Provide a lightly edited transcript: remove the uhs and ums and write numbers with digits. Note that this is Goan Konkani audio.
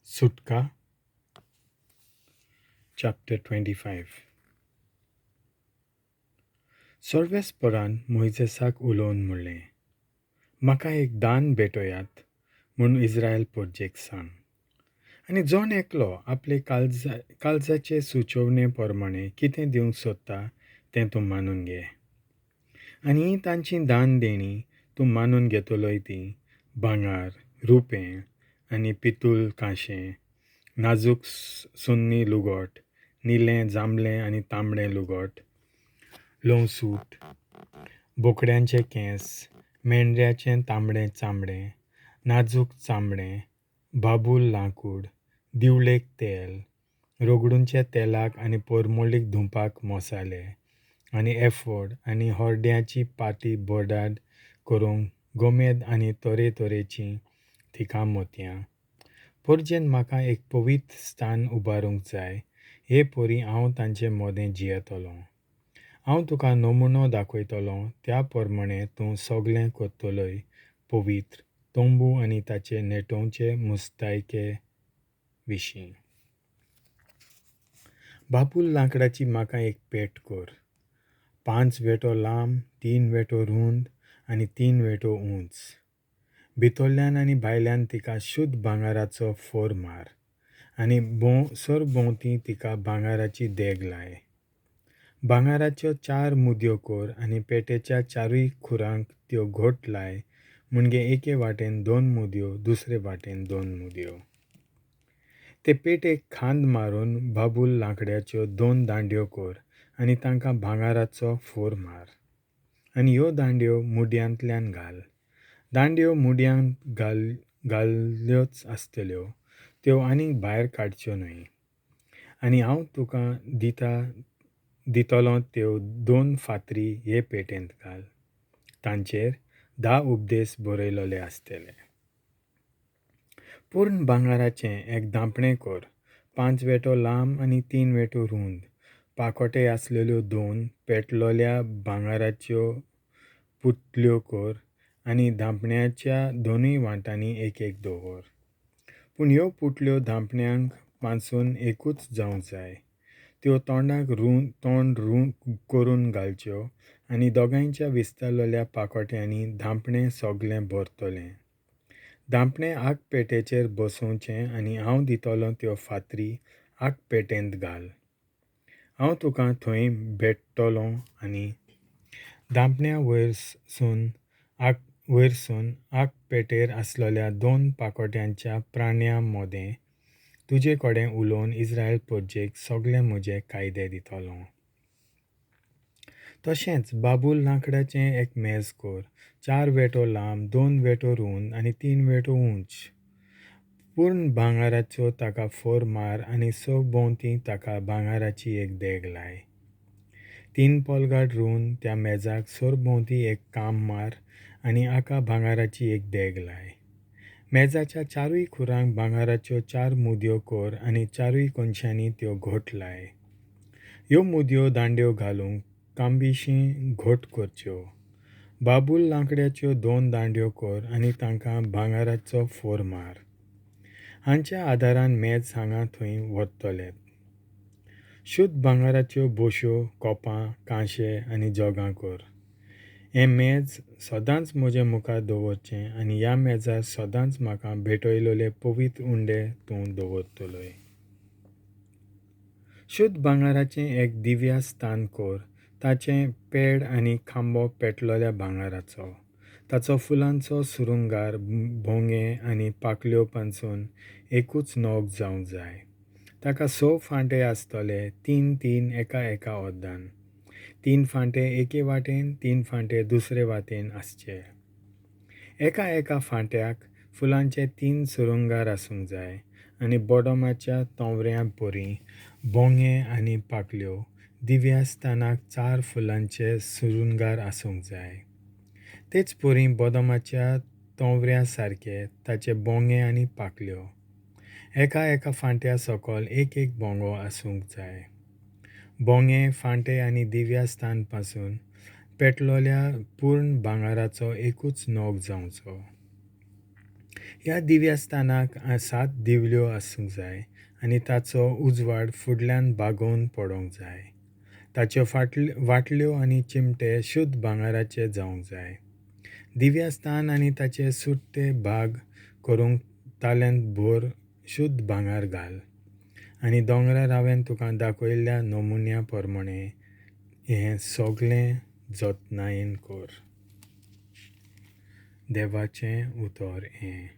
सुटका चॅप्टर 25. सर्वेस्परान मोयजेसाक उलोवन म्हणलें, म्हाका एक दान भेटयात म्हूण इस्रायल पोरजेक सांग. आनी जण एकलो आपले काळजाचे सुचोवणे प्रमाणे कितें दिवंक सोदता तें तूं मानून घे. आनी ही तांची दान देणी तूं मानून घेतलोय ती भांगर, रुपें आनी पितूळ कांशें, नाजूक सुन्नी लुगट, निलें, जांबळें आनी तांबडें लुगट, ल्हवसूत, बोकड्यांचे केंस, मेंढऱ्याचें तांबडें चामडें, नाजूक चामडें, बाबूल लांकूड, दिवळेक तेल, रगडूंच्या तेलाक आनी परमळीक धुवपाक मसाले, आनी एफोड आनी हरड्याची पाटी बोर्डाद करूंक गोमेद आनी तरेतरेचीं थिकां मोतयां. परजेन म्हाका एक पवित्र स्थान उबारूंक जाय, हे परी हांव तांचे मदें जियेतलों. हांव तुका नमुनो दाखयतलों त्या प्रमाणें तूं सगळें करतलोय पवित्र तंबू आनी ताचे नेटोवचे मुस्तायके विशीं. बाबूल लांकडाची म्हाका एक पेट कर, 5 वेटो लांब, 3 वेटो रूंद आनी 3 वेटो उंच. भितरल्यान आनी भायल्यान तिका शुद्ध भांगराचो फोर मार आनी सरभोंवती तिका भांगराची देग लाय. भांगराच्यो 4 मुदयो कर आनी पेटेच्या 4 खुरांक त्यो घट लाय, म्हणजे एके वाटेन 2 मुदयो, दुसरे वाटेन 2 मुदयो. ते पेटेक खांद मारून बाबूल लांकड्याच्यो 2 दांड्यो कर आनी तांकां भांगराचो फोर मार आनी ह्यो दांड्यो मुड्यांतल्यान घाल. दांड्यो मुड्यांत घाल्ल्योच आसतल्यो, त्यो आनीक भायर काडच्यो न्हय. आनी हांव तुका दितलो त्यो 2 फातरी हे पेटेंत घाल, तांचेर 10 उपदेश बरयलेले आसतले. पूर्ण भांगराचें एक धांपणें कर, 5 वेटो लांब आनी 3 वेटो रूंद, पाकोटे आसलेल्यो 2 पेटलोल्या भांगराच्यो पुतल्यो कर आनी धांपण्याच्या 2 वाटांनी एक एक दवर. पूण ह्यो पुतल्यो धांपण्यांक पासून एकूच जावंक जाय. त्यो तोंडाक तोंड करून घालच्यो आनी दोगांयच्या विस्तारलेल्या पाकोट्यांनी धांपणें सगळें भरतलें. धांपणें आग पेटेचेर बसोवचें आनी हांव दितलो त्यो फातरी आग पेटेंत घाल. हांव तुका थंय भेटतलो आनी धांपण्या वयरसून आग पेटेर आसलेल्या 2 पाकोट्यांच्या प्राण्यां मदें तुजे कडेन उलोवन इस्रायल परजेक सगळे म्हजे कायदे दितलो. तशेंच बाबूल लांकडाचें एक मेज कर, 4 वेटो लांब, 2 वेटो रूंद आनी 3 वेटो उंच. पूर्ण भांगराचो ताका फोर मार आनी सरभोंवती ताका भांगराची एक देग लाय. 3 पोलगाड रूंद त्या मेजाक सरभोंवती एक काम मार आनी आका भांगराची एक देग लाय. मेजाच्या 4 खुरांक भांगराच्यो 4 मुदयो कर आनी 4 कोनशांनी त्यो घट लाय. ह्यो मुदयो दांड्यो घालूंक कांबिशी घट करच्यो. बाबूल लांकड्याच्यो 2 दांड्यो कर आनी तांकां भांगराचो फोर मार. हांच्या आदारान मेज हांगा थंय व्हरतले. शुद्ध भांगराच्यो बोश्यो, कोपां, कांशे आनी जोगां कर. हें मेज सदांच म्हजे मुखार दवरचें आनी ह्या मेजार सदांच म्हाका भेटयलेले पवित्र उंडे तूं दवरतलोय. शुद्ध भांगराचें एक दिव्या स्थान कर, ताचें पेड आनी खांबो पेटलोल्या भांगराचो, ताचो फुलांचो सुरुंगार, भोंगे आनी पाकल्यो पासून एकूच नग जावंक जाय. ताका 6 फांटे आसतले, 3 3 एका एका अर्दान. 3 फांटे एके वाटेन, 3 फांटे दुसरे वाटेन आसचे. एका एका फांट्याक फुलांचे 3 सुरुंगार आसूंक जाय आनी बोडोमाच्या तोंवऱ्यां परी भोंगे आनी पाकल्यो दिव्या स्थानाक 4 फुलांचे सुरुंगार आसूंक जाय. तेच परी बदामाच्या तोंवऱ्या सारके ताचे बोंगे आनी पाकल्यो. एका एका फांट्या सकयल एक एक बोंगो आसूंक जाय. बोंगे, फांटे आनी दिव्या स्थान पासून पेटलोल्या पूर्ण भांगराचो एकूच नग जावचो. ह्या दिव्यास्थानाक सात दिवल्यो आसूंक जाय आनी ताचो उजवाड फुडल्यान बागोवन पडोंक जाय. ताच्यो वाटल्यो आनी चिमटे शुद्ध भांगराचे जावंक जाय. दिव्यास्थान आनी ताचे सुट्टे भाग करूंक तालेंत भर शुद्ध भांगर घाल. आनी दोंगरार हांवें तुका दाखयल्ल्या नमुन्या प्रमाणें हें सगळें जतनायेन कर. देवाचें उतर हें.